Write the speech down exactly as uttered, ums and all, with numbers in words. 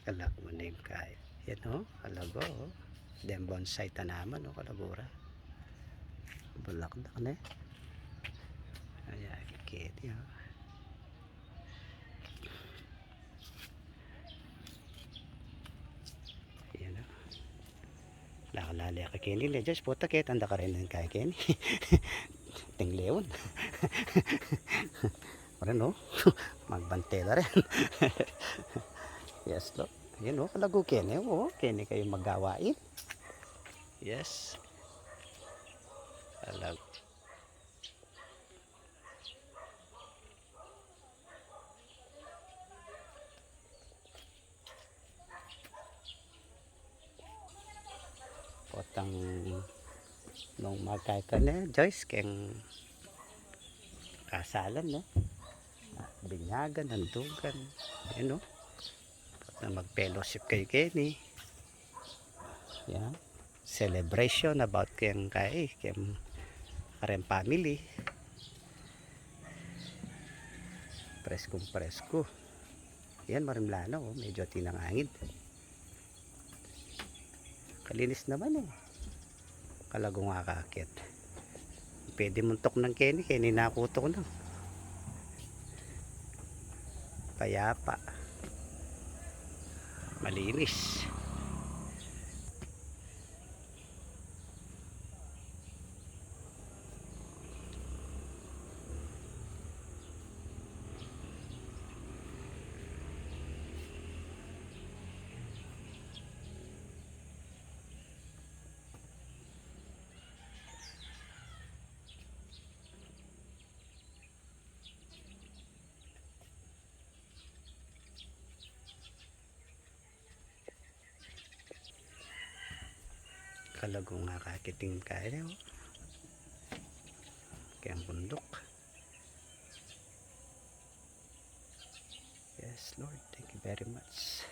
Kalagu ne ing kai. Yan o, kalagu o. Deng bonsai tanaman o, kalagu ra. Bulakdak ne. Ayan, kikiti o. Yan o. Lakalale ka keni le, Diyos, puta, ketang da ka rin ing kai keni. Ting leon. Ren o. Magbante da rin. Yes, lo. Yan o, kalagu keni o. Keni kayu magawain. Yes. Kalagu. Potang nung magkai ka ne, Joyce, keng kasalan, no? Binyagan, handugan. Yan, no? Potang mag-fellowship kayu keni. Yan. Celebration about keng kai, keng kareng family. Preskong presko. Yan, marimla na, o. Medyo atin nang angin. Kalinis naman, o. Kalagu nga akakit. Pwede mung tuknang keni, keni na ku tuknang. Payapa. Malinis. Kalagu nga akakit ing kai, o. Keng bunduk. Yes, Lord. Thank you very much.